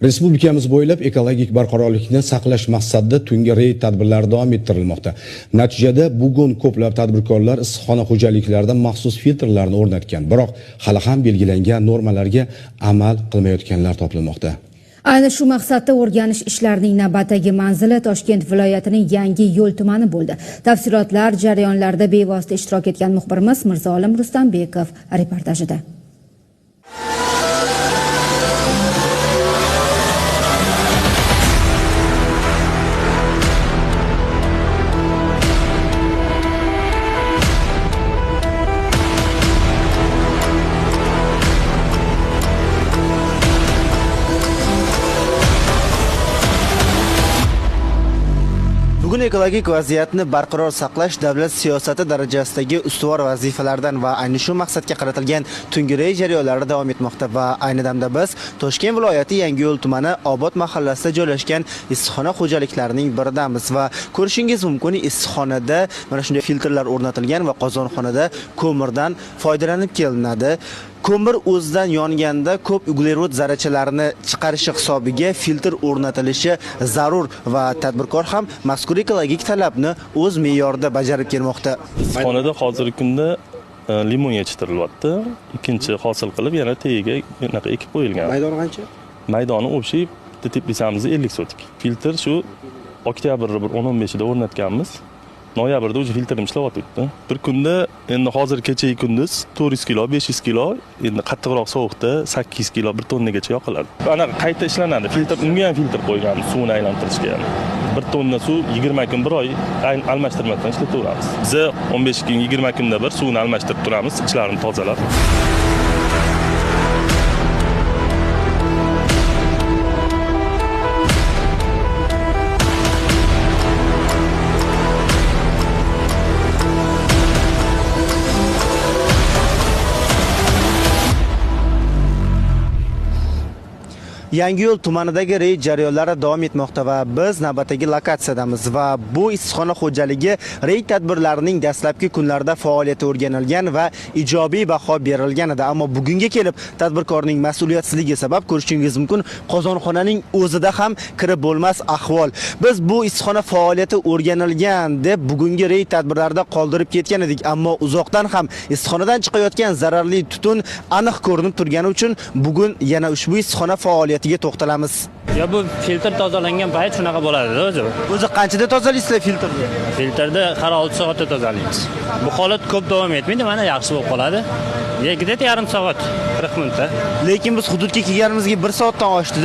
Respublikamiz bo'ylab ekologik barqarorlikni saqlash maqsadida tungi reyd tadbirlari davom ettirilmoqda. Natijada bugun ko'plab tadbirkorlar issiqxona xo'jaliklarida maxsus filtrlarni o'rnatgan, biroq hali ham belgilangan normalarga amal qilmayotganlar topilmoqda. Ayni shu maqsadda o'rganish ishlarining navbatdagi manzili Toshkent viloyatining Yangi Yo'l tumani bo'ldi. Tafsilotlar jarayonlarida bevosita ishtirok etgan muxbirimiz Mirzolim Rustambekov reportajida. Bugun ekologik vaziyatni barqaror saqlash davlat siyosati darajasidagi ustuvor vazifalardan va ayni shu maqsadga qaratilgan tungi reyd jarayonlari davom etmoqda va ayni damda biz Toshkent viloyati Yangiyo'l tumani Obod mahallasida joylashgan issiqxona xo'jaliklarining biridamiz va ko'rishingiz mumkin, issiqxonada mana shunday filtrlar o'rnatilgan va qozonxonada ko'mirdan foydalanib kelinadi. Ko'mir o'zidan yonganda ko'p uglerod zarrachalarini chiqarishi hisobiga filtr o'rnatilishi zarur va tadbirkor ham mazkur ekologik talabni o'z me'yorida bajarib kelmoqda. Issiqxonada hozirgi kunda limon yetishtirilyapti. Ikkinchi hosil qilib yana tagiga bunaqa ekib qo'yilgan. Maydoni qancha? Maydoni общий teplisamiz 50 sotik. Filtr shu oktyabrning 10-15ida o'rnatganmiz. Noyabrda o'zi filtrni ishlayotibdi. Bir kunda endi hozir kecha kunduz 400 kilo, 500 kilo, endi qattiqroq sovuqda 800 kilo, 1 tonnagacha yoqiladi. Ana qayta ishlanadi. Filtr unga ham filtr qo'yganmiz suvni aylantirishga ham. 1 tonna suv 20 kun, 1 oy almashtirmasdan ishlataveramiz. Biz 15 kun, 20 kunda bir suvni almashtirib turamiz, ichlarini tozalab. Yangiyo'l tumanidagi reyd jarayonlari davom etmoqda va biz navbatdagi lokatsiyadamiz va bu issiqxona xo'jaligi reyd tadbirlarining dastlabki kunlarida faoliyati o'rganilgan va ijobiy baho berilgan edi. Ammo bugunga kelib tadbirkorning mas'uliyatsizligi sabab ko'rishingiz mumkin, qozonxonaning o'zida ham kirib bo'lmas ahvol. Biz bu issiqxona faoliyati o'rganilgan deb bugungi reyd tadbirlarida qoldirib ketgan edik, ammo uzoqdan ham issiqxonadan chiqayotgan zararli tutun aniq ko'rinib turgani uchun bugun yana ushbu issiqxona faoliyati to'xtalamiz. Ya bu filtr tozalangan payt shunaqa bo'ladi o'zi. O'zi qanchada tozalaysizlar filtrni? Filtrni har 6 soatda tozalaymiz. Bu holat ko'p davom etmaydi, mana yaxshi bo'lib qoladi. Gidet yarim soat, 40 minutda. Lekin biz hududga kelganimizga 1 soatdan oshdi.